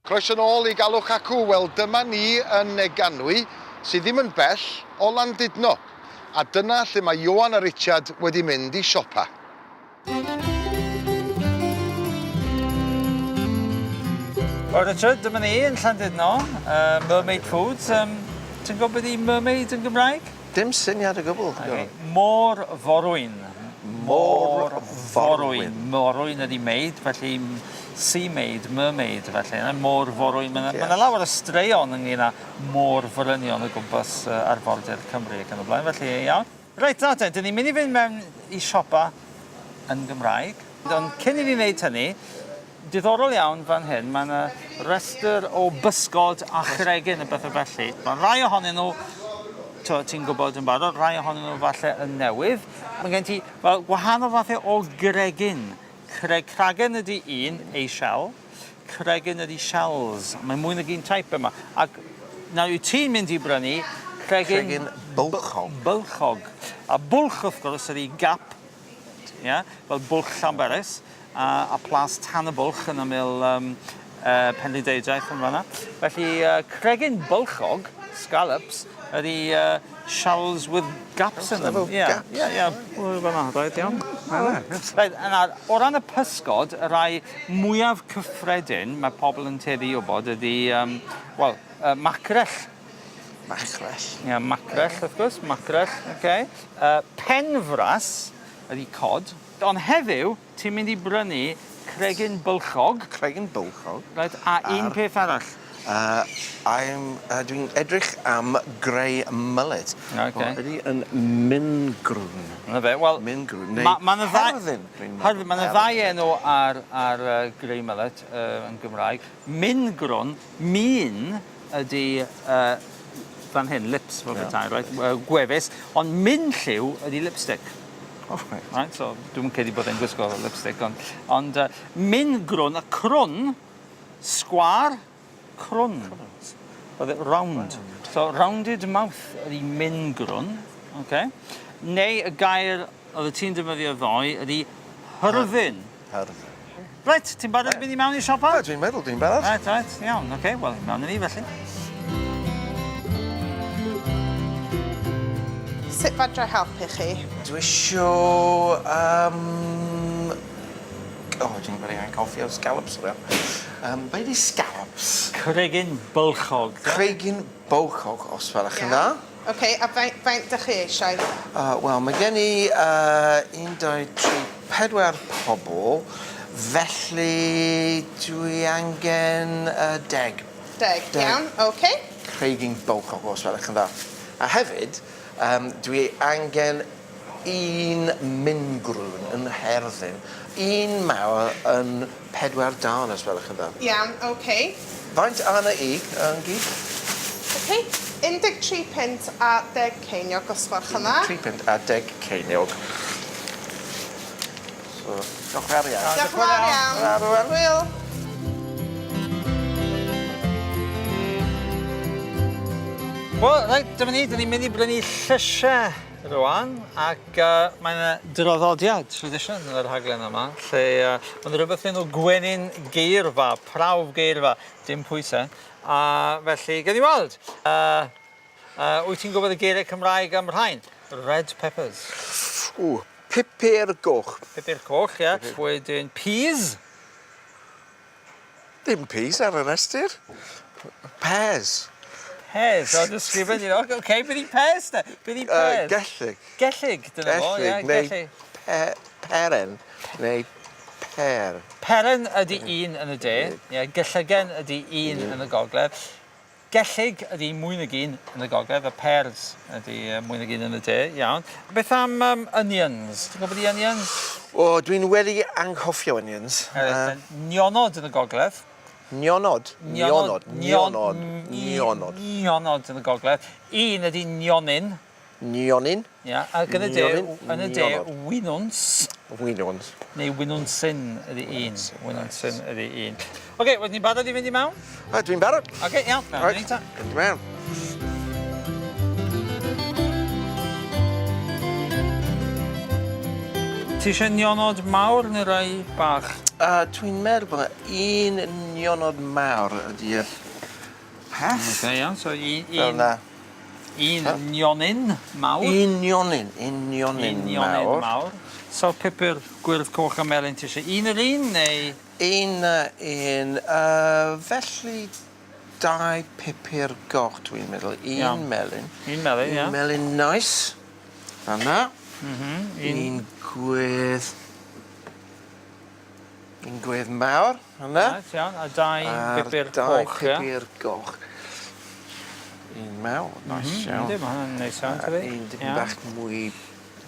Croeso nôl i Galwch Acw. Wel, dyma ni yn Neganwy, sydd ddim yn bell o Landudno. A dyna lle mae Ioan a Richard wedi mynd i siopa. Wel, Richard, dyma ni yn Llandudno, uh, Mermaid Foods. Um, ti'n gwybod beth i mermaid yn Gymraeg? Dim syniad o gwbl. Okay. Môr forwyn. Môr forwyn. Morwyn ydi maid, felly sea maid, mermaid felly. Yna môr forwyn. Mae yna yeah. lawer o straeon ynglyn â môr forynion o gwmpas uh, arfordir Cymru ac yn y blaen, felly iawn. Reit, na te, dyn ni'n mynd i fynd mewn i siopa yn Gymraeg. Ond cyn i ni wneud hynny, diddorol iawn fan hyn, mae yna restr o bysgod a chregyn a bethau felly. Mae rhai ohonyn nhw, ti'n gwybod yn barod, rhai ohonyn nhw falle yn newydd. Mae gen ti, wel, gwahanol fathau o gregyn. Creg, cragen ydy un, a shell. Cregyn ydy shells. Mae mwy nag un type yma. Ac nawr yw ti'n mynd i brynu cregyn... Cregyn bylchog. Bylchog. A bwlch, wrth gwrs, ydy gap, yeah, fel bwlch Llanberis, a, a plas tan y bwlch yn ymyl um, uh, Penrhyndeudraeth yn fanna. Felly, uh, cregyn bylchog, scallops, ydy uh, shells with gaps in them. Efo gaps. Ie, ie, ie. Fanna, reit, iawn. Reit, yna, o ran y pysgod, y rai mwyaf cyffredin mae pobl yn tueddu i wybod ydy, um, wel, uh, macrell. Macrell. Ie, yeah, macrell, wrth gwrs, macrell, oce. Okay. Penfras ydy cod. Ond heddiw, ti'n mynd i brynu cregyn bylchog. Cregyn bylchog. Reit, a un peth arall. Uh, I'm, uh, dwi'n edrych am grey mullet. Okay. O, ydy yn mingrwn. Na fe, wel... Mingrwn, neu ma, ma herddyn. Herddyn, mae yna ddau enw ar, ar uh, grey mullet uh, yn Gymraeg. Mingrwn, min ydy uh, fan hyn, lips fel yeah. petai, right? Uh, gwefus, ond min lliw ydy lipstick. Oh, right. Right, so dwi'm yn credu bod e'n gwisgo lipstick, ond, ond uh, min grwn, y crwn, sgwâr, crwn. Oedd e round. round. So rounded mouth ydy min grwn, okay. Neu y gair oedd y ti'n defnyddio ddoe ydy hyrddin. Hyrddin. Reit, ti'n barod i fynd i mewn i siopa? Dwi'n meddwl dwi'n barod. Reit, reit, iawn, oce, okay, wel, mewn i ni felly. Sut fedra i helpu chi? Dwi isio yym o dwi'n gwbod anghofio scallops rŵan. Yym be' 'di scallops? Cregyn bylchog. Cregyn bylchog os gwelwch yn dda. Ok, a faint, faint dych chi eisiau? Uh, Wel, mae gen i uh, 1, 2, 3, 4 pobl, felly dwi angen uh, deg. Deg, deg. Iawn, ok. Cregyn bylchog os gwelwch yn dda. A hefyd, um, dwi angen un mingrwn yn Nherddyn, un mawr yn pedwar darn os gwelwch yn dda. Iawn, ok. Faint arna i yn gyd? Ok, 13 punt a deg ceiniog os gwelwch yn dda. 13 punt a deg ceiniog. So, diolch yn fawr iawn. Diolch yn fawr iawn. Hwyl. Wel, reit, dyma ni, dyn ni'n mynd i brynu llysiau rwan, ac uh, mae yna draddodiad, tradition, yn y rhaglen yma, lle uh, mae'n rhywbeth enw gwenyn geirfa, prawf geirfa, dim pwysau, a felly, gawn ni weld. Uh, uh, wyt ti'n gwybod y geiriau Cymraeg am rhain? Red peppers. Ww, pupur goch. Pupur coch, ie. Yeah. Wedyn peas. Dim peas ar y rhestr. Pears. Pears, o, disgrifio ni. Oce, okay, beth i pears de? Beth i pears? Uh, gellig. Gellig, dyna fo, ie. Neu gellig. Pe, peren, neu per. Peren ydy un yn y de, ie, gellygen ydy un yn y gogledd. Gellig ydy mwy nag un yn y gogledd, a pears ydy mwy nag un yn y de, iawn. Beth am um, onions? Ti'n gwybod i onions? O, dwi'n wedi anghofio onions. Uh, nionod yn y gogledd. Nionod? Nionod. Nionod. Nionod. Nionod yn y gogledd. Un ydy nionyn. Nionyn. Ia, ac yn y de, yn y de, winwns. Winwns. Neu winwnsyn ydy un. Winwnsyn ydy un. Oce, okay, wedyn ni'n barod i fynd i mewn? O, dwi'n barod. Oce, okay, iawn, mewn right. ni ta. Fynd i mewn. Ti eisiau nionod mawr neu rai bach? Dwi'n meddwl bod un nionod mawr ydy'r peth. Oce, iawn. So un... Fel 'na. Un nionyn mawr. Un nionyn, un nionyn mawr. Un nionyn mawr. So pupur gwyrdd, coch a melyn ti eisiau? Un yr un neu? Un a un. Felly dau pupur goch dwi'n meddwl. Un melyn. Un melyn, ia. Un melyn neis. Fan'na. M-hm. Un gwyrdd. Un gwyrdd mawr, fan'na. Reit, iawn. A dau bupur coch, ia? Dau pupur goch. Un mawr, neis iawn. Yndi, ma' hwnna'n neis iawn, tydi? Un dipyn bach mwy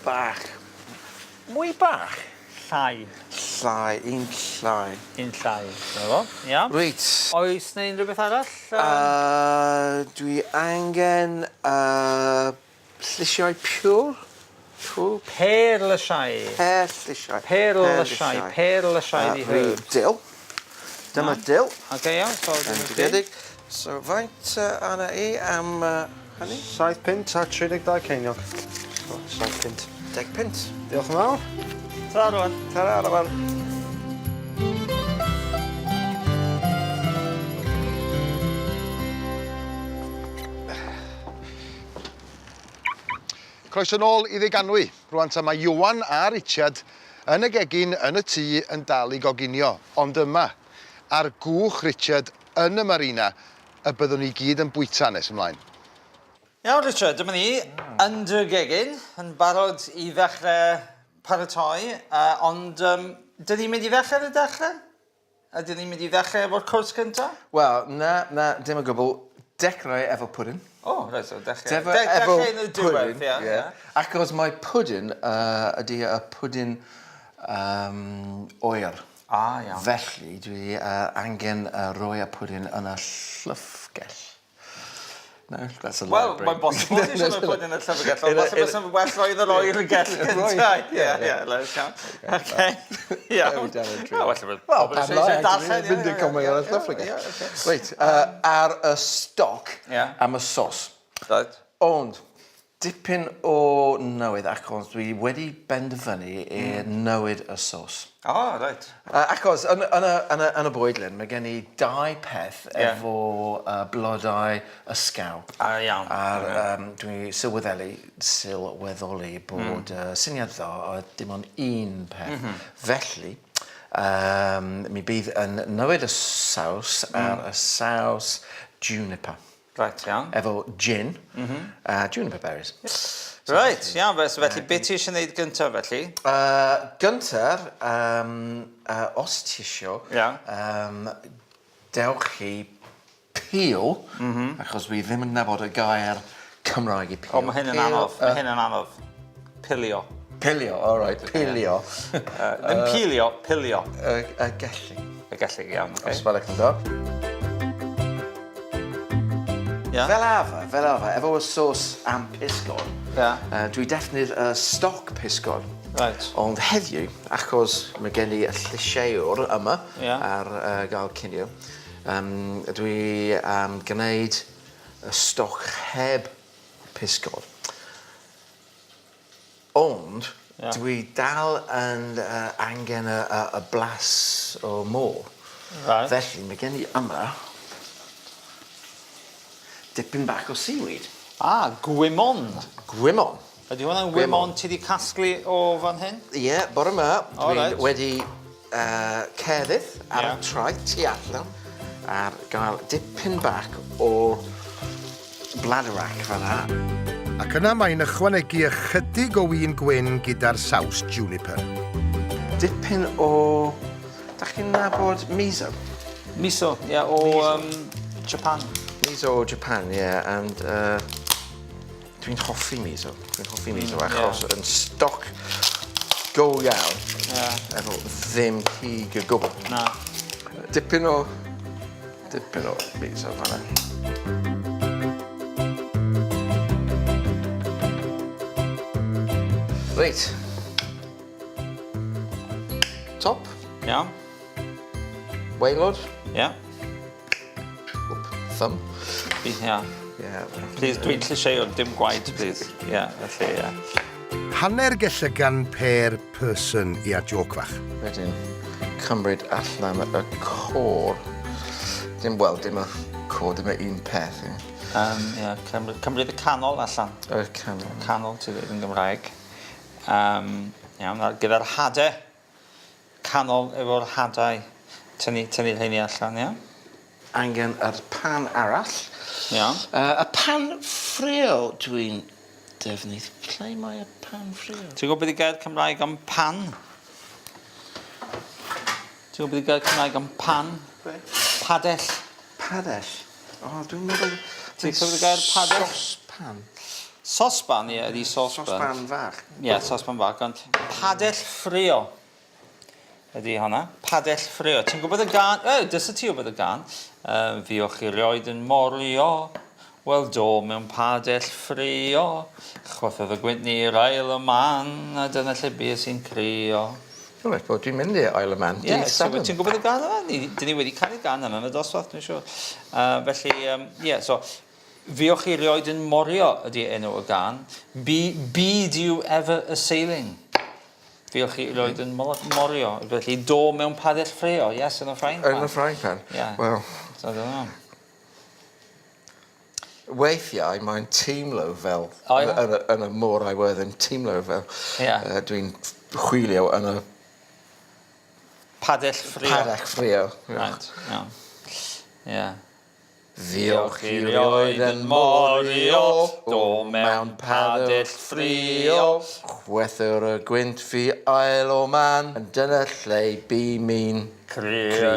bach. Mwy bach? Llai. Llai, un llai. Un llai, dyna fo, iawn. Reit. Oes 'na unrhyw beth arall? Dwi angen Llysiau pure? Pure? Perlysiau. Perllysiau. Perlysiau. Perlysiau di herbs. Dill. Dyma dill. Oce iawn, so dyma ti. So faint arna i am hynny? 7 punt a 32 ceiniog. So, 7 punt. 10 punt. Diolch yn fawr. Ta rwan. Ta rwan. Croeso nôl i Ddeganwy. Rwan ta mae Iwan a Richard yn y gegin yn y tŷ yn dal i goginio, ond yma, ar gwch Richard yn y marina, y byddwn ni gyd yn bwyta nes ymlaen. Iawn Richard, dyma ni yn dy gegin, yn barod i ddechrau paratoi, uh, ond um, dyn ni'n mynd i ddechrau ar y dechrau? Ydyn ni'n mynd i ddechrau efo'r cwrs cynta? Wel, na, na, dim o gwbl. Dechrau efo pwdin. O, oh, reit, so dechrau. Defo, De efo dechrau yn y diwedd, pwdin, ie. Yeah. Achos mae pwdin uh, ydy y pwdin um, oer. Ah, iawn. Felly, dwi uh, angen uh, rhoi y pwdin yn y llyfrgell. No, that's a Wel, mae'n bosib bod eisiau rhoi pwdin yn y llyfrgell, ond falle bysa fe'n well rhoi yr oergell gynta. Ie, ie, let's count. Oce, iawn. Wel, falle bod pobl eisiau darllen. Mynd i'n cymryd ar y llyfrgell. Reit, ar y stoc am y sos. Reit. Ond, Dipyn o newid achos dwi wedi benderfynu i newid y sos. O, reit. Achos yn yn y yn y yn y bwydlen mae gen i dau peth efo blodau ysgaw. A iawn. A'r yym dwi sylweddoli sylweddoli bod syniad dda oedd dim ond un peth. Felly yym mi bydd yn newid y saws ar y saws juniper. Reit, iawn. Efo gin a juniper berries. Reit, iawn, fe- so felly be ti eisiau gwneud gyntaf felly? Gyntaf, os ti isio, dewch chi peel, achos wi ddim yn nabod y gair Cymraeg i peel. O, mae hyn yn anodd, mae hyn yn anodd. Pilio. Pilio, all right, pilio. Ddim pilio, pilio. Y gelli. Y gelli, iawn, oce. Os gwelwch yn dda. Ia. Fel arfer, fel arfer, efo y sos am pysgod, Ia. dwi defnydd y stoc pysgod. Reit. Ond heddiw, achos mae gen i y llysieuwr yma Ia. ar gael cinio, dwi am gwneud y stoc heb pysgod. Ond dwi dal yn angen y y y blas o môr. Reit. Felly mae gen i yma dipyn bach o seaweed. Ah, gwymon. Gwymon. Ydy hwnna'n wymon ti 'di casglu o fan hyn? Ie, bore 'ma O dwi reit. wedi cerdded ar y traeth tu allan a gael dipyn bach o bladderwrack fan'na. Ac yna mae'n ychwanegu ychydig o win gwyn gyda'r saws juniper. Dipyn o... Dach chi'n nabod miso? Miso, ie, o um, Japan. Miso o Japan, ie, yeah, and dwi'n hoffi miso. Dwi'n hoffi miso mm, achos yeah. yn stoc go iawn. Yeah. Efo ddim cig o gwbl. Na. Dipyn o... Dipyn o miso fan'na. Reit. Top. Iawn. Waelod. Ia. Wp, thumb. Ia. Yeah. Please, dwi'n llysieuwr, dim gwaed, please. Ia, felly, ia. Hanner gellygan per person, ia, jôc fach. Wedyn cymryd allan y côr. Dim, wel, dim y côr, dim y un peth. Ie. Ie, cymryd, cymryd y canol allan. Y canol. Canol, ti ddweud yn Gymraeg. Um, iawn, a gyda'r hade, canol efo'r hadau, tynnu, tynnu rheini allan, ia? Angen yr pan arall. Iawn. Y pan ffrio dwi'n defnydd. Lle mae y pan ffrio? Ti'n gwybod beth i gair Cymraeg am pan? Ti'n gwybod beth i gair Cymraeg am pan? Be? Padell. Padell? O, dwi'n meddwl... Ti'n clywed y gair padell? Sospan. Sosban, ie, ydi sosban. Sosban fach. Ie, sosban fach, ond padell ffrio ydi honna. Padell ffrio. Ti'n gwybod y gân? E, dysa ti wybod y gân. Uh, fuoch chi rioed yn morio, wel do, mewn padell ffrio. Chwythodd y gwynt ni i'r Isle of Man, a dyna lle bues i'n crio. Dwi'n meddwl bod dwi'n mynd i'r Isle of Man. Ie, yeah, ti'n gwybod y gân yma? Ni, dyn ni wedi cael y gân yma yn y dosbarth, dwi'n siŵr. Felly, ie, um, yeah, so, Fuoch chi rioed yn morio ydy enw y gân. Be, be do you ever a sailing? Fuoch chi rioed yn morio. Felly, do mewn padell ffrio. Yes, yn y frying pan. Yn y frying pan? Yeah. Wel. So, I don't know. Weithiau mae'n teimlo fel oh, yeah? yn, y, yn y môr Iwerddon, teimlo fel yeah. dwi'n chwilio yn y Padell ffrio. Padell ffrio. Right, iawn. Yeah. Ddiolch i rioed yn morio, do mewn padell ffrio. Chwethr y gwynt fi ail o man, yn dyna lle bu mi'n crio.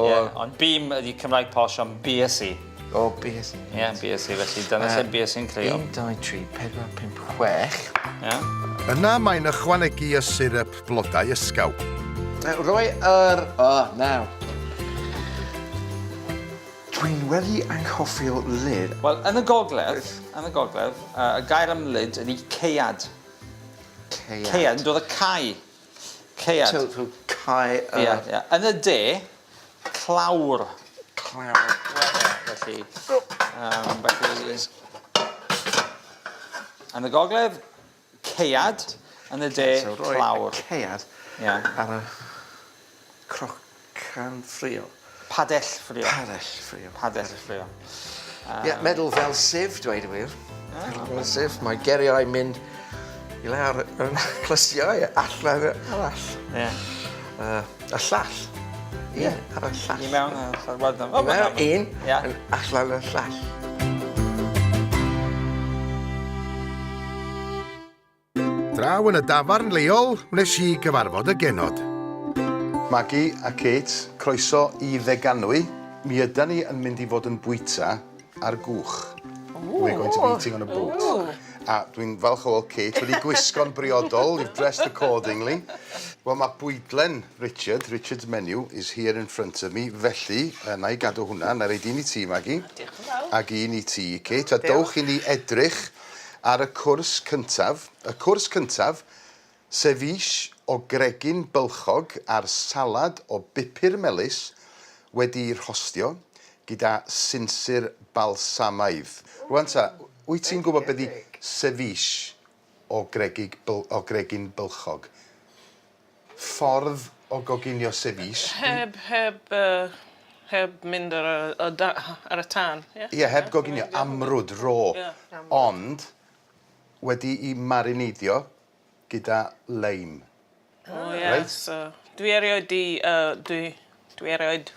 Ie, ond bîm ydi Cymraeg posh ond bues i. O, bues i. Ie, bues i, felly dyna lle bues i'n crio. 1, 2, 3, 4, 5, 6. Ie. Yna mae'n ychwanegu y syrup blodau ysgaw. Rhoi yr... O, naw. Dwi'n wedi anghofio lid. Wel, yn y gogledd, yn y gogledd, uh, y gair am lid ydy caead. Caead. Caead, yn dod o cae. Caead. So, so cae... Ie, yeah, ie. Yeah. Yn y de, clawr. Clawr. Felly, um, felly, yn y gogledd, caead. Yn y de, so, rhoi clawr. Caead yeah. ar y Crocan ffrio. Padell ffrio. Padell ffrio. Padell ffrio. Ie, yeah, meddwl fel sif, dweud y wir. Meddwl fel sif. Mae geriau mynd i lawr yn clustiau allan arall. Ie. Yeah. Y llall. Ie, yeah, ar y llall. I mewn y llall. I mewn un, yeah. allan y llall. Draw yn y dafarn leol, wnes i gyfarfod y genod. Maggie a Kate, croeso i Ddeganwy. Mi ydan ni yn mynd i fod yn bwyta ar gwch. We're going to be eating on a boat. A dwi'n falch o weld Kate wedi gwisgo'n briodol. You've dressed accordingly. Wel, mae bwydlen Richard, Richard's menu, is here in front of me. Felly, uh, na i gadw hwnna. Na i reid un i ti, Maggie. Diolch yn fawr. Ac un i ti, Kate. A dowch i ni edrych Ar y cwrs cyntaf, y cwrs cyntaf, ceviche o gregyn bylchog ar salad o bupur melys wedi'i rhostio gyda sinsir balsamaidd. Rwan ta, wyt ti'n gwybod beth 'di ceviche o gregig byl- o gregyn bylchog? Ffordd o goginio ceviche. Heb, heb, uh, heb mynd ar y, y da, ar y tân, ie? Ie, heb goginio, amrwd, raw. Ie. Ond wedi'i marineiddio gyda leim. O ie, Reit? so dwi erioed 'di yy dwi dwi erioed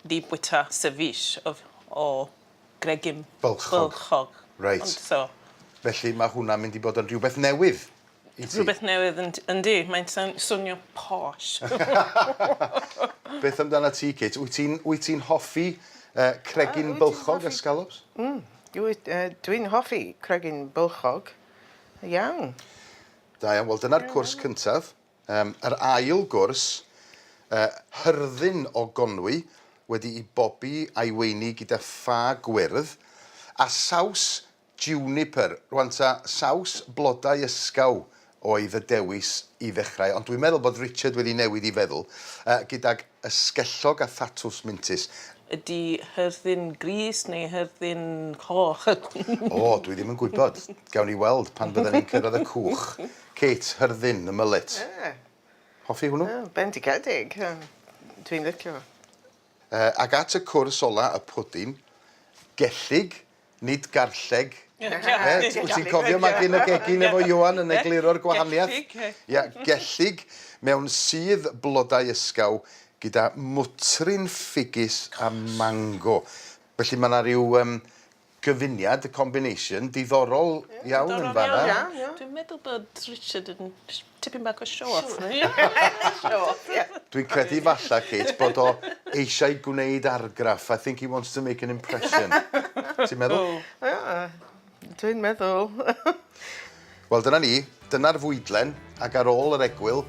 'di bwyta ceviche of o gregyn Bylchog. bylchog. Reit. Ond so Felly mae hwnna'n mynd i bod yn rhywbeth newydd i ti. Rhywbeth newydd yn- yndi, mae'n swnio posh. Beth amdanat ti, Kate? Wyt ti'n wyt ti'n hoffi uh, cregyn uh, bylchog a scallops? Mm, dwi'n hoffi cregyn bylchog. Iawn. Da iawn. Wel, dyna'r cwrs cyntaf. Um, yr ail gwrs, uh, hyrddin o Gonwy, wedi'i bobi a'i weini gyda ffa gwyrdd, a saws Juniper. Rwan ta, saws blodau ysgaw oedd y dewis i ddechrau, ond dwi'n meddwl bod Richard wedi newid 'i feddwl, yy gydag ysgellog a thatws mintys. Ydy hyrddin gris neu hyrddin coch? O, dwi ddim yn gwybod. Gawn ni weld pan fydden ni'n cyrraedd y cwch. Kate, hyrddin, y mullet. Ie. Hoffi hwnnw? O, bendigedig. Dwi'n licio. Uh, ac at y cwrs ola, y pwdin, gellig, nid garlleg. Ie, Wyt ti'n cofio magu yn y gegin efo Ioan yn egluro'r gwahaniaeth? Ia, gellig mewn sudd blodau ysgaw gyda mwtrin ffigys a mango. Felly mae yna rhyw um, gyfuniad, combination, diddorol iawn yn fanna. Iawn, iawn. Dwi'n meddwl bod Richard yn tipyn bach o show off. Show off, ie. Dwi'n credu falla, Kate, bod o eisiau gwneud argraff. I think he wants to make an impression. Ti'n meddwl? Ie, dwi'n meddwl. Wel, dyna ni. Dyna'r fwydlen, ac ar ôl yr egwyl,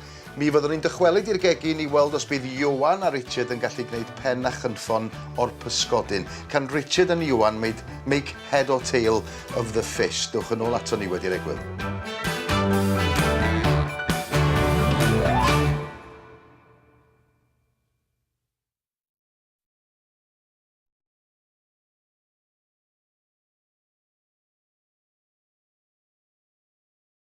mi fyddwn ni'n dychwelyd i'r gegin i weld os bydd Ioan a Richard yn gallu gwneud pen a chynffon o'r pysgodyn. Can Richard and Ioan made, make head or tail of the fish? Dewch yn ôl ato ni wedi'r egwyl.